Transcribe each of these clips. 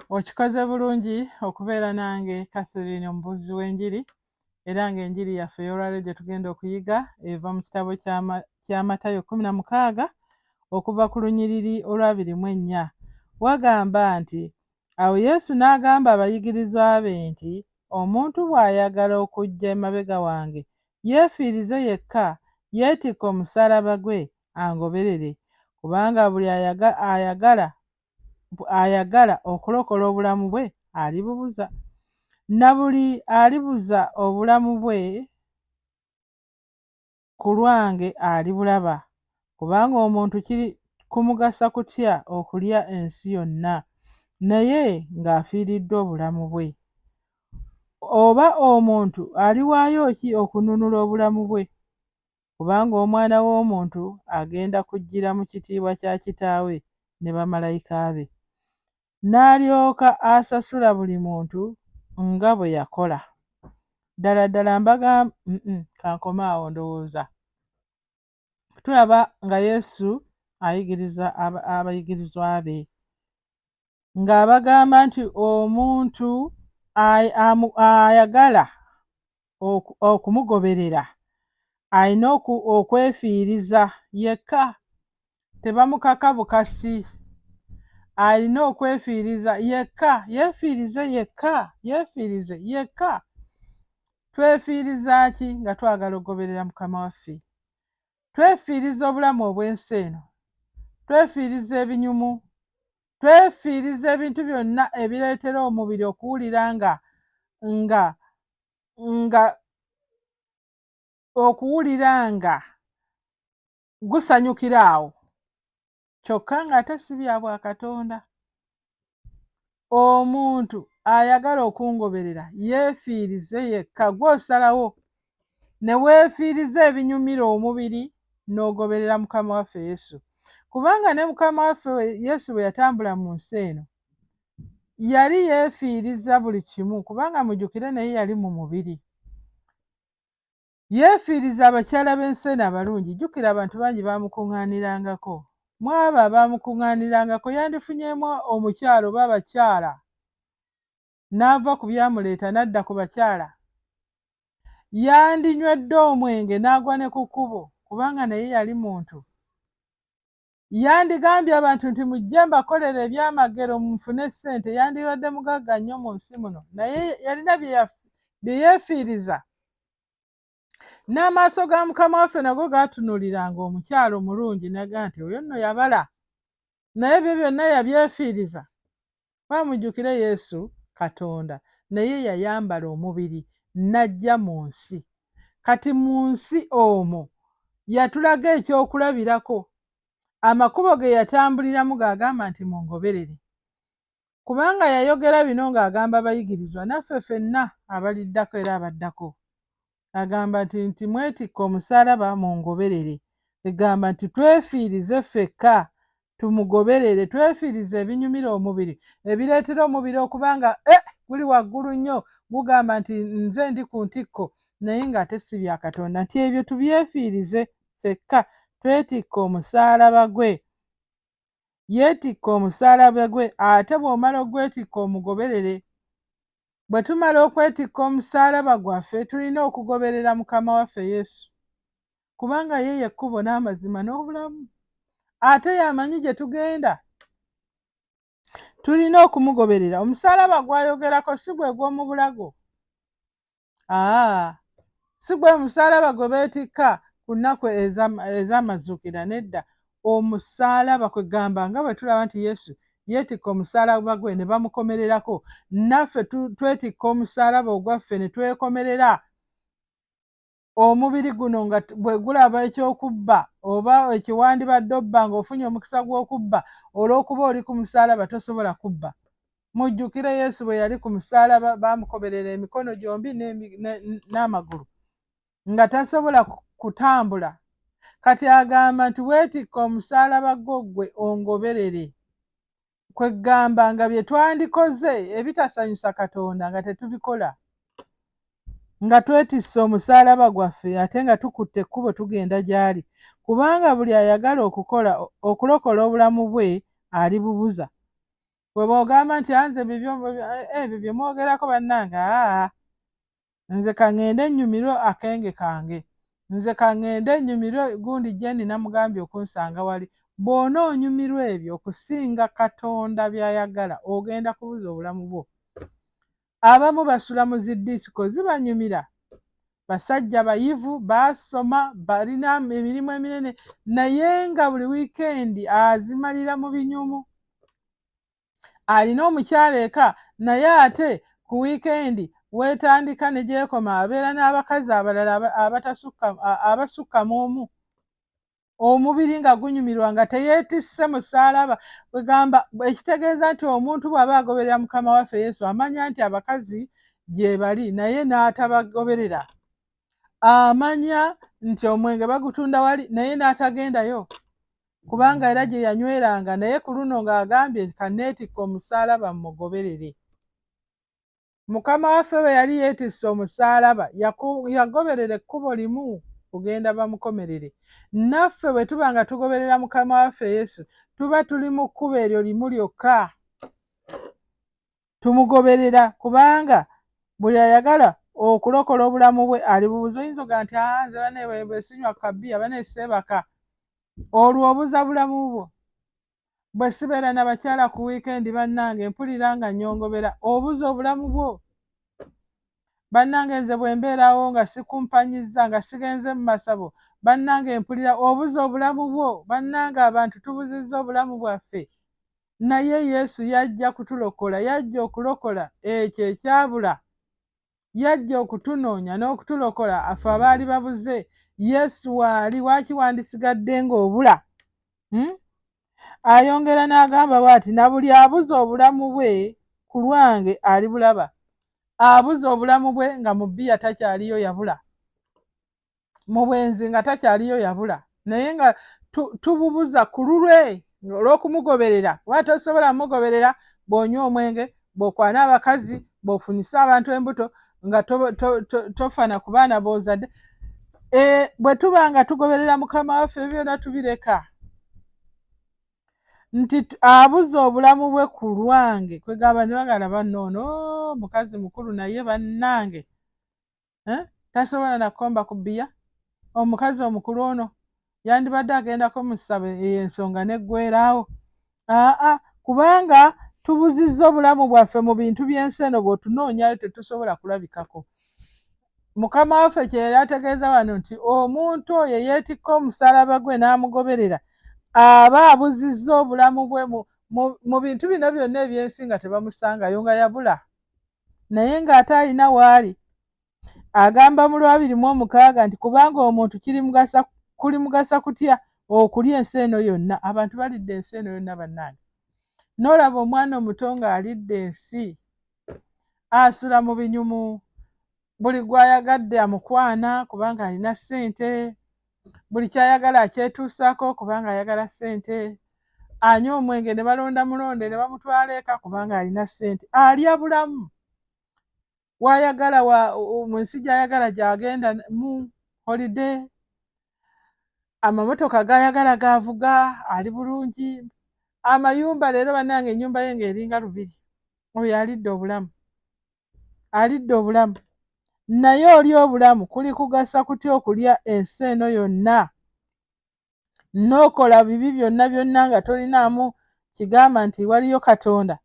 Okikoze bulungi okubeera nange Catherine omubuulizi w'enjiri, era ng'enjiri yaffe ey'olwaleero gye tugenda okuyiga eva mu kitabo kya Matayo 16 okuva ku lunyiriri olw'abiri mu ennya. Wagamba nti, Awo Yesu n'agamba abayigirizwa be nti, Omuntu bw'ayagala okujja emabega wange, yeefiirize yekka, yeetikke omusaalaba gwe, angoberere. Kubanga buli ayagala okulokola obulamu bwe alibubuza, na buli alibuza obulamu bwe ku lwange alibulaba. Kubanga omuntu kiri kumugasa kutya okulya ensi yonna, naye ng'afiiriddwa obulamu bwe? Oba omuntu aliwaayo ki okununula obulamu bwe? Kubanga Omwana w'Omuntu agenda kujjira mu kitiibwa kya Kitaawe ne bamalayika be, n'alyoka asasula buli muntu nga bwe yakola. Ddala ddala mbagamba, kankome awo ndowooza. Tulaba nga Yesu ayigiriza abayigirizwa be ng'abagamba nti omuntu ayagala okumugoberera alina okwefiiriza yekka, tebamukaka bukasi, alina okwefiiriza yekka, yeefiirize yekka, yeefiirize yekka. Twefiiriza ki nga twagala okugoberera Mukama waffe? Twefiiriza obulamu obw'ensi eno, twefiiriza ebinyumu, twefiiriza ebintu byonna ebireetera omubiri okuwulira nga nga nga okuwulira nga gusanyukira awo, kyokka ng'ate si bya bwakatonda. Omuntu ayagala okungoberera yeefiirize yekka, gw'osalawo ne weefiiriza ebinyumira omubiri n'ogoberera Mukama waffe Yesu. Kubanga ne Mukama waffe Yesu bwe yatambula mu nsi eno, yali yeefiiriza buli kimu, kubanga mujjukire naye yali mu mubiri. Yeefiiriza abakyala b'ensi eno abalungi. Jjukira abantu bangi baamukuŋŋaanirangako. Mu abo abaamukuŋŋaanirangako yandifunyeemu omukyala oba abakyala, n'ava ku byamuleeta n'adda ku bakyala. Yandinywedde omwenge n'agwa ne ku kkubo, kubanga naye yali muntu. Yandigambye abantu nti mujje mbakolere ebyamagero mufune ssente, yandibadde mugagga nnyo mu nsi muno, naye yalina bye yeefiiriza. N'amaaso ga Mukama waffe nago gaatunuuliranga omukyala omulungi, n'agamba nti oyo nno yabala, naye ebyo byonna yabyefiiriza. Kuba mujjukire Yesu Katonda, naye yayambala omubiri n'ajja mu nsi. Kati mu nsi omwo yatulaga ekyokulabirako, amakubo ge yatambuliramu g'agamba nti mungoberere. Kubanga yayogera bino ng'agamba abayigirizwa, naffe ffenna abaliddako era abaddako. Agamba nti mwetikke omusaalaba mungoberere. Egamba nti twefiirize ffekka tumugoberere, twefiirize ebinyumira omubiri, ebireetera omubiri okuba nga guli waggulu nnyo, gugamba nti nze ndi ku ntikko, naye ng'ate si bya Katonda, nti ebyo tubyefiirize ffekka, twetikke omusaalaba gwe. Yeetikka omusaalaba gwe, ate bw'omala okugwetikka omugoberere. Bwe tumala okwetikka omusaalaba gwaffe, tulina okugoberera Mukama waffe Yesu, kubanga ye ye kkubo n'amazima n'obulamu, ate y'amanyi gye tugenda. Tulina okumugoberera. Omusaalaba gw'ayogerako si gwe gw'omu bulago. Si gwe musaalaba gwe beetikka ku nnaku ez'amazuukira, nedda. Omusaalaba kwe gamba nga bwe tulaba nti Yesu yeetikka omusaalaba gwe ne bamukomererako, naffe twetikka omusaalaba ogwaffe ne twekomerera. Omubiri guno nga bwe gulaba eky'okubba oba ekiwandibadde obba ng'ofunye omukisa gw'okubba, olw'okuba oli ku musaalaba tosobola kubba. Mujjukire Yesu bwe yali ku musaalaba, baamukomerera emikono gyombi n'amagulu nga tasobola kutambula. Kati agamba nti weetikka omusaalaba gwo ggwe ongoberere. Kwe ggamba nga bye twandikoze ebitasanyusa Katonda nga tetubikola, nga twetisse omusaalaba gwaffe ate nga tukutte ekkubo tugenda gy'ali. Kubanga buli ayagala okulokola obulamu bwe alibubuza. Bwe bw'ogamba nti anze ebyo bye mwogerako bannange, aa nze kaŋŋende nnyumirwe akenge kange, nze kaŋŋende nnyumirwe gundi Jeni namugambye okunsanga wali. Bw'onoonyumirwa ebyo okusinga Katonda by'ayagala, ogenda kubuza obulamu bwo. Abamu basula mu zi disiko, zibanyumira. Basajja bayivu, baasoma, balina emirimu eminene, naye nga buli wiikendi azimalira mu binyumu. Alina omukyala eka, naye ate ku wiikendi weetandika ne gyekoma abeera n'abakazi abalala abasukka mu omu. Omubiri nga gunyumirwa nga teyeetisse musaalaba. Kwegamba ekitegeeza nti omuntu bw'aba agoberera Mukama waffe Yesu, amanya nti abakazi gye bali naye n'atabagoberera. Amanya nti omwenge bagutunda wali naye n'atagendayo, kubanga era gye yanyweranga, naye ku luno ng'agambye kanneetikke omusaalaba mmugoberere. Mukama waffe bwe yali yeetisse omusaalaba, yagoberera ekkubo limu kugenda bamukomerere. Naffe bwe tuba nga tugoberera Mukama waffe Yesu, tuba tuli mu kkubo eryo limu lyokka. Tumugoberera kubanga buli ayagala okulokola obulamu bwe alibubuza. Oyinza ogamba nti aa nze bane bwe sinywa kabiya bane seebaka, olwo obuza bulamu bwo. Bwe sibeera na bakyala ku wiikendi bannange mpulira nga nnyongobera, obuza obulamu bwo. Bannange nze bwe mbeerawo nga sikumpanyizza, nga sigenze mu masabo, bannange mpulira, obuza obulamu bwo. Bannange abantu tubuzizza obulamu bwaffe, naye Yesu yajja kutulokola, yajja okulokola ekyo ekyabula. Yajja okutunoonya n'okutulokola afe abaali babuze. Yesu waali, waaki wandisigadde ng'obula? Ayongera n'agamba bw'ati, na buli abuza obulamu bwe ku lwange alibulaba. Abuza obulamu bwe nga mu bbiya takyaliyo yabula, mu bwenzi nga takyaliyo yabula, naye nga tububuza ku lulwe olw'okumugoberera. Kuba tosobola mugoberera bw'onywa omwenge, bw'okwana abakazi, bw'ofunyisa abantu embuto, nga tofana ku baana b'ozadde. Bwe tuba nga tugoberera Mukama waffe, ebyo byonna tubireka. Nti abuza obulamu bwe ku lwange, kwegamba ne bagala banno ono mukazi mukulu naye bannange tasobola na kukomba ku bbiya. Omukazi omukulu ono yandibadde agendako mu ssabo, eyo ensonga n'eggweeraawo. Aa kubanga tubuzizza obulamu bwaffe mu bintu by'ensi eno, bw'otunoonyayo tetusobola kulabikako. Mukama waffe kye yali ategeeza wano nti omuntu oyo yeetikka omusaalaba gwe n'amugoberera aba abuzizza obulamu bwe mu bintu bino byonna eby'ensi, nga tebamusangayo, nga yabula, naye ng'ate alina waali. Agamba mu lwabiri mu omukaaga nti kubanga omuntu kulimugasa kutya okulya ensi eno yonna? Abantu balidde ensi eno yonna bannange. N'olaba omwana omuto ng'alidde ensi, asula mu binyumu, buli gw'ayagadde amukwana kubanga alina ssente, buli ky'ayagala akyetuusaako kubanga ayagala ssente, anywa omwenge ne balonda mulonde ne bamutwala eka kubanga alina ssente, alya bulamu wayagala mu nsi gy'ayagala gy'agenda mu holiday, amamotoka g'ayagala g'avuga, ali bulungi, amayumba leero bannange ennyumba ye ng'eringa lubiri. Oyo alidde obulamu, alidde obulamu. Naye oli obulamu kuli kugasa kutya okulya ensi eno yonna n'okola bibi byonna byonna nga tolinaamu kigamba nti waliyo Katonda,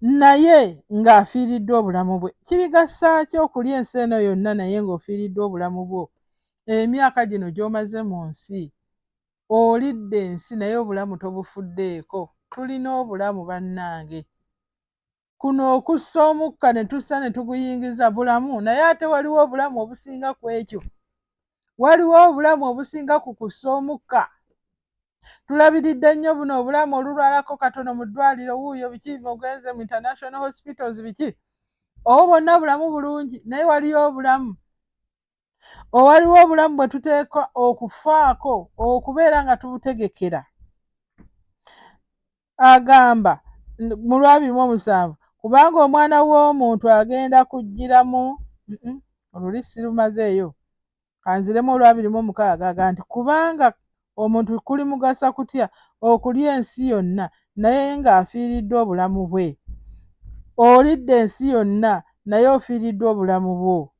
naye ng'afiiriddwa obulamu bwe? Kirigasa ki okulya ensi eno yonna naye ng'ofiiriddwa obulamu bwo? Emyaka gino gy'omaze mu nsi olidde ensi, naye obulamu tobufuddeeko. Tulina obulamu bannange. Kuno okussa omukka ne tussa ne tuguyingiza bulamu, naye ate waliwo obulamu obusinga ku ekyo. Waliwo obulamu obusinga ku kussa omukka. Tulabiridde nnyo buno obulamu, olulwalako katono mu ddwaliro wuuyo biki, mugenze mu international hospitals biki, obwo bwonna bulamu bulungi, naye waliyo obulamu, owaliwo obulamu bwe tuteekwa okufaako okubeera nga tubutegekera. Agamba mu lwabiri mu omusanvu, kubanga omwana w'omuntu agenda kujjira mu oluli sirumazeeyo, kanziremu olwabiri mu omukaaga aga nti kubanga Omuntu kulimugasa kutya okulya ensi yonna naye ng'afiiriddwa obulamu bwe? Olidde ensi yonna naye ofiiriddwa obulamu bwo.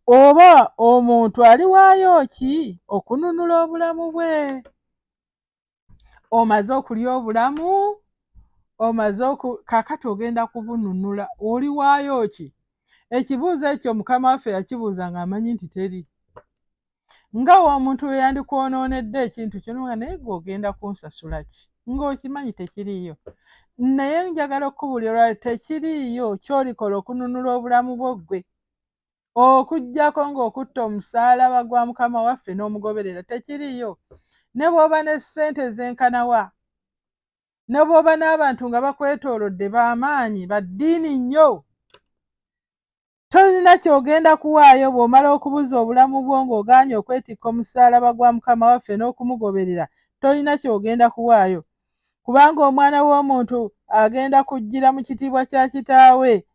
Oba omuntu aliwaayo ki okununula obulamu bwe? Omaze okulya obulamu, omaze oku kaakati ogenda kubununula, oliwaayo ki? Ekibuuzo ekyo Mukama waffe yakibuuza ng'amanyi nti teri. Nga omuntu we yandikwonoonedde ekintu kyo nga naye gwe ogenda kunsasula ki? Ng'okimanyi tekiriiyo. Naye njagala okukubuulira olwaleero tekiriiyo ky'olikola okununula obulamu bwo ggwe. Okuggyako ng'okutta omusaalaba gwa Mukama waffe n'omugoberera tekiriiyo. Ne bw'oba ne ssente ezenkana wa, ne bw'oba n'abantu nga bakwetoolodde b'amaanyi ba ddiini nnyo, tolina ky'ogenda kuwaayo bw'omala okubuza obulamu bwo ng'ogaanye okwetikka omusaalaba gwa Mukama waffe n'okumugoberera, tolina ky'ogenda kuwaayo. Kubanga Omwana w'omuntu agenda kujjira mu kitiibwa kya Kitaawe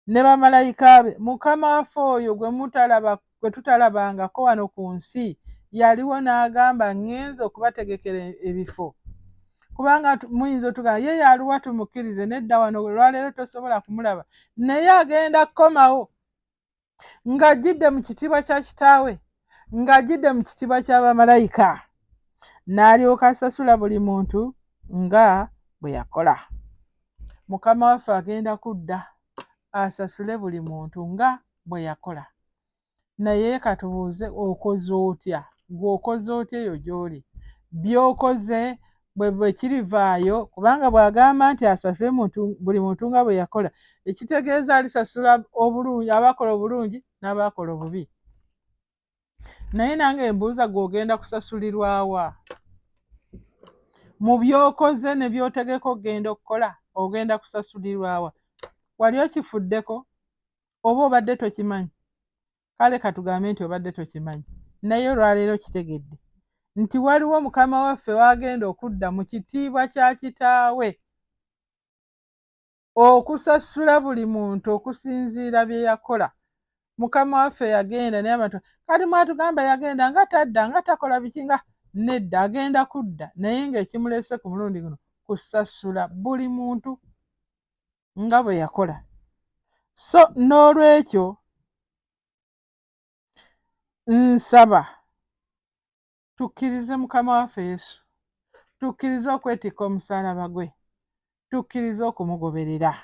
ne bamalayika be. Mukama waffe oyo gwe mutalaba, gwe tutalabangako wano ku nsi, yaliwo n'agamba ŋŋenze okubategekera ebifo. Kubanga muyinza otugamba ye yaluwa tumukkirize, nedda wano olwaleero tosobola kumulaba, naye agenda kukomawo ng'ajjidde mu kitiibwa kya Kitaawe, ng'ajjidde mu kitiibwa kya bamalayika, n'alyoka asasula buli muntu nga bwe yakola. Mukama waffe agenda kudda asasule buli muntu nga bwe yakola. Naye katubuuze, okoze otya? Ggwe okoze otya eyo gy'oli? By'okoze bwe bwe kirivaayo, kubanga bw'agamba nti asasule muntu buli muntu nga bwe yakola, ekitegeeza alisasula obulungi abakola obulungi n'abakola obubi. Naye nange mbuuza, ggwe ogenda kusasulirwa wa? Mu by'okoze ne by'otegeka okugenda okukola, ogenda kusasulirwa wa? Wali okifuddeko oba obadde tokimanyi? Kale katugambe nti obadde tokimanyi, naye olwaleero okitegedde nti waliwo Mukama waffe w'agenda okudda mu kitiibwa kya Kitaawe okusasula buli muntu okusinziira bye yakola. Mukama waffe yagenda naye abantu kati mwatugamba yagenda nga tadda nga takola biki nga nedda, agenda kudda naye ng'ekimuleese ku mulundi guno kusasula buli muntu nga bwe yakola. So n'olwekyo nsaba tukkirize Mukama waffe Yesu, tukkirize okwetikka omusaalaba gwe, tukkirize okumugoberera.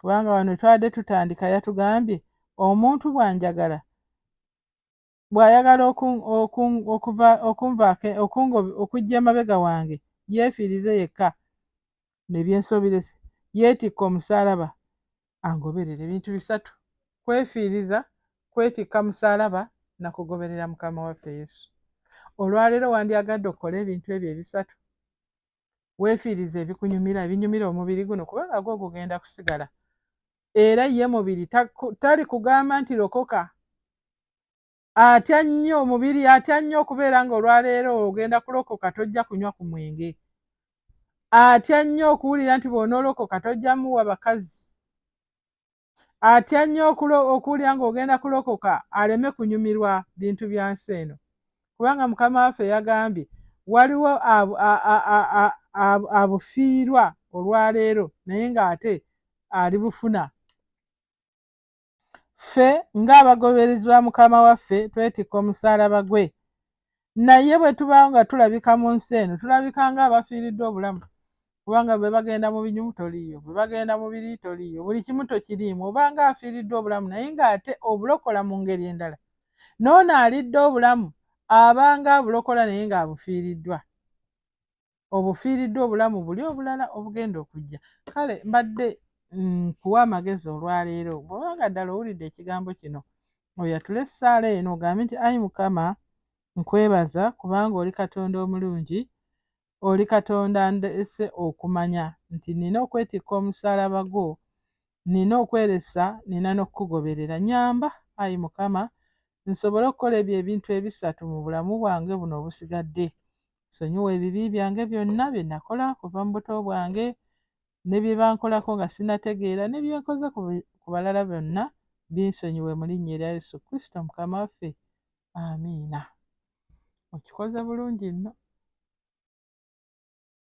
Kubanga wano twabadde tutandika yatugambye omuntu bw'anjagala, bw'ayagala okujja emabega wange, yeefiirize yekka nebyensobirese, yeetikka omusaalaba angoberere. Ebintu bisatu: kwefiiriza, kwetikka musaalaba na kugoberera Mukama waffe Yesu. Olwaleero wandyagadde okukola ebintu ebyo ebisatu? Weefiirize ebikunyumira, ebinyumira omubiri guno, kubanga gwo gugenda kusigala. Era ye mubiri tali kugamba nti lokoka. Atya nnyo omubiri, atya nnyo okubeera ng'olwaleero ogenda kulokoka tojja kunywa ku mwenge. Atya nnyo okuwulira nti bw'onoolokoka tojja muwa bakazi. Atya nnyo okuwulira ng'ogenda kulokoka aleme kunyumirwa bintu bya nsi eno. Kubanga Mukama waffe yagambye waliwo abufiirwa olwaleero naye ng'ate alibufuna. Ffe ng'abagoberezi ba Mukama waffe twetikka omusaalaba gwe. Naye bwe tuba nga tulabika mu nsi eno, tulabika ng'abafiiriddwa obulamu. Kubanga bwe bagenda mu binyumu toliiyo, bwe bagenda mu biri toliiyo, buli kimu tokiriimu, oba ng'afiiriddwa obulamu naye ng'ate obulokola mu ngeri endala. N'ono alidde obulamu aba ng'abulokola naye ng'abufiiriddwa. Obufiiriddwa obulamu buli obulala obugenda okujja. Kale mbadde nkuwa amagezi olwaleero, bw'oba nga ddala owulidde ekigambo kino, oyatule essaala eno ogambe nti ayi Mukama, nkwebaza kubanga oli Katonda omulungi, oli Katonda andeese okumanya nti nnina okwetikka omusaalaba gwo, nnina okweresa, nnina n'okukugoberera. Nnyamba, ayi Mukama, nsobole okukola ebyo ebintu ebisatu mu bulamu bwange buno obusigadde. Sonyiwa ebibi byange byonna bye nakola kuva mu buto bwange, ne bye bankolako nga sinnategeera, ne bye nkoze ku balala byonna binsonyiwe mu linnya erya Yesu Kristo Mukama waffe. Amiina. Okikoze bulungi nno.